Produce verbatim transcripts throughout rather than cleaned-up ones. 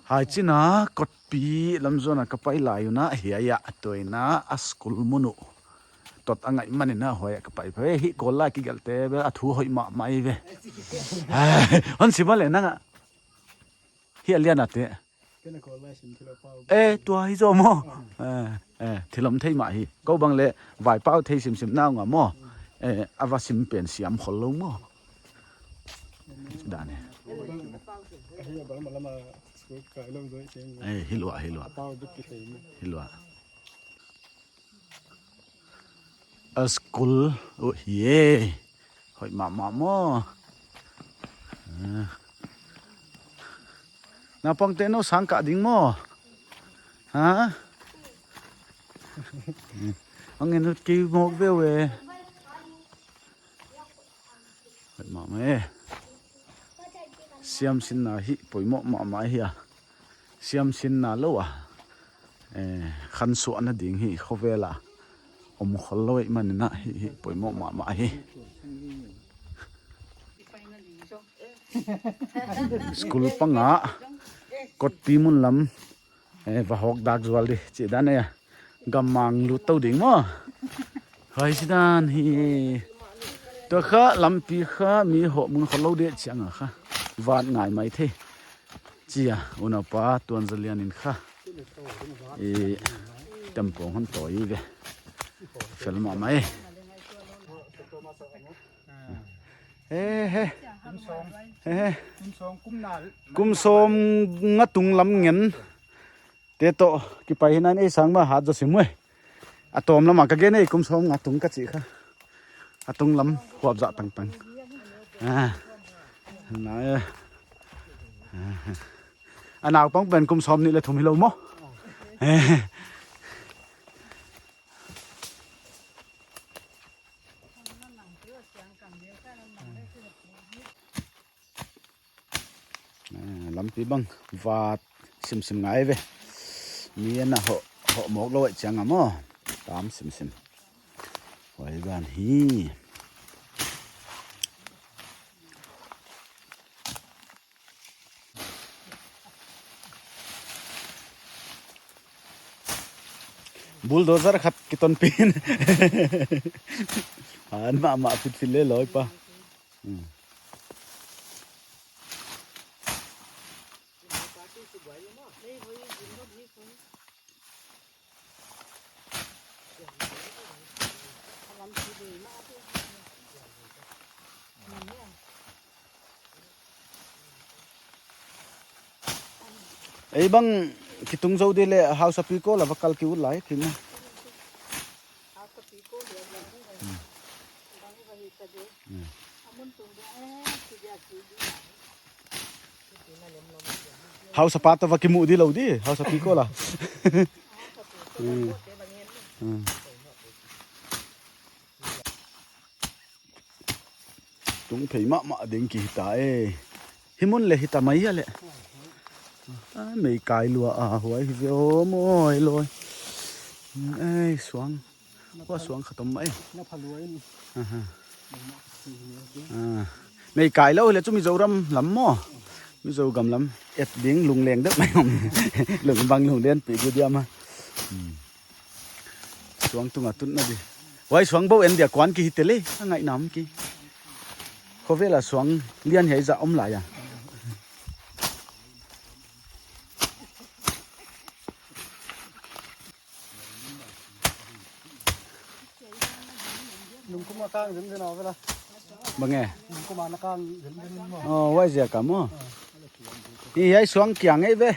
Hai china kotpi lam zona ka pai lai una, hiai a toina a school mun uh tot a ngaih manin a huai a ka pai phei hi. Kol lai kigelte be a thu hoih mahmah ve. Hon sim le nang a. Hi a lian a te. Eh, tua hi zaw maw. Eh, eh, thil om thei mah hi. Kou bang le vai pau thei simsim nau nga maw. Eh, a va sim pen siam khol lou maw. Dan e. Eh, hi lua, hi lua. Hi lua. A school uh hi e. Hoih mahmah maw. Ah. Naupangte nou sang kah ding maw. Ha? Ang en ut kei mawk ve ve. Hoih mahmah e. Siamsinna hi poimoh mahmah hi a. Siamsinna lou a, eh, khansuahna ding hi khovel a om khol lou ahihmanin a hi, hi poimoh mahmah hi. School pang a kotpi mun lam, eh, va hawk dak zual di chih dan e. Gammang lut tou ding maw. Huai si dan hi. Tua kha lampi kha mi hoh mun khol lou deuh chiang a kha vat ngai mai thei. Chia, unaupa Tuanzalian in kha i tempong hon tawi ve. Fel mahmah e. He, he. He, he. Kum sawm nga tung lam ngen. Te toh kipai hinan ei sang mah hat zaw sim e. A tawm lam a ka gen e, kum sawm nga tung ka chih kha. A tung lam huap zah tangtang. Ah. Na e. Ah. A naupang pen kum sawmnih leh thum hilou maw. Eh. Ah, lampi bang vat simsim ngai ve. Mi ana hoh, hoh mawk lou ahih chiang a maw. Tam simsim. Huai dan hi. Bulldozer khat kiton pin. Han mahmah phitphit le lawi pa. Hmm. Ei bang kitung zou di leh hausapi ko la va kal ki ut lai khin na. Hausapa toh va kimu di lou di, hausapi ko la. Hmm. Hmm. Tung phei mahmah ding ki hita e. Hi mun leh hita mai a leh. Ah, mei kai lua a huai hi ve aw maw e lawi. Ei, suang. Huai suang khat om mai. Na pha lua in. Aha. Ah. Mei kai lou leh chu Mizoram lam maw. Mizogam lam. Et ding lungleng deuh mai om. Lung bang lunglen pi gu diam a. Hmm. Suang tunga tutna di. Huai suang bou en dia kuan ki hi tele. A ngaih nam ki. Khovel a suang lian hiai zah om lai a. Lungkum a kang zem zem a vela. Bang e? Lungkum a na kang zem zem maw. Oh, huai ziak a maw. Ah. Hiai suang kiang ei ve.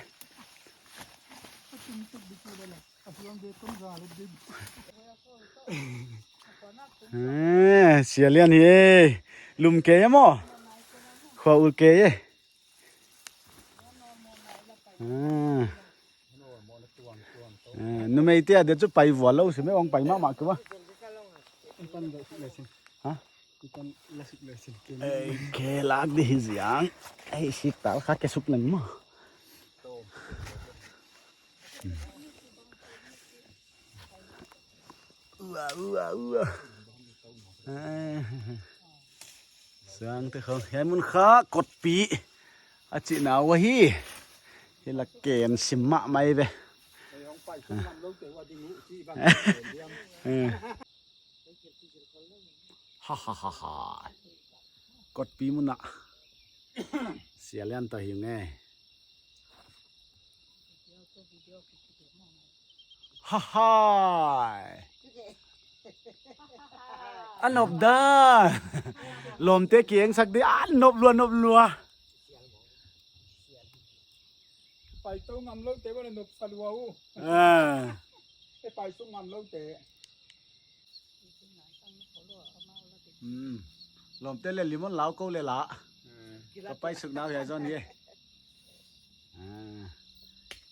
Eh, Sia Lian hi e. Lum kei e maw. Khua ul kei e. Ah. Eh, numeite a dia chu pai vual lou si me, ong pai mahmah kei ua. Ha? Ei, ke lak di hi ziang. Ei, sik tal kha ke suk leng maw. Ua, ua, ua. Eh. Suangte khong. Hiai mun kha kotpi. A chihna uh ahi. Hi la ken sim mahmah ve. Eh. Ha ha ha ha. Kotpi mun ah. Sia lian ta hi nge. Ha ha. A nop da. Lawmte kiengsak di a nop lua, nop lua. Pai tou ngam lou te bana nop sa lua u. Ah. E pai tou ngam lou te. Hmm. Lawmte le limon lau kou le la. Hmm. Ka pai suk nau ya zon ye. Ah.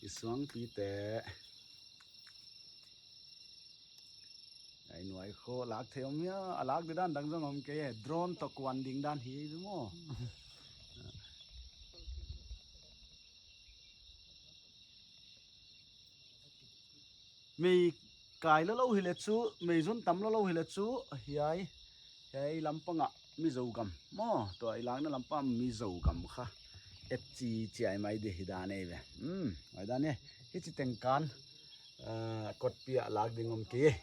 I suangpi te. Ai nuai kho lak thei om hia, a lak di dan dang zong om kei e, drone toh kuan ding dan hi maw. Mei kai lou lou hi le chu, mei zun tam lou lou hi le chu, hiai, hiai lampang ah Mizo gam maw, tua i lakna lampang Mizo gam kha. Et chi chiai mai di hi dan ei ve. Hmm, mai dan e. Hichi teng kan, ah, kotpi ah lak ding om kei.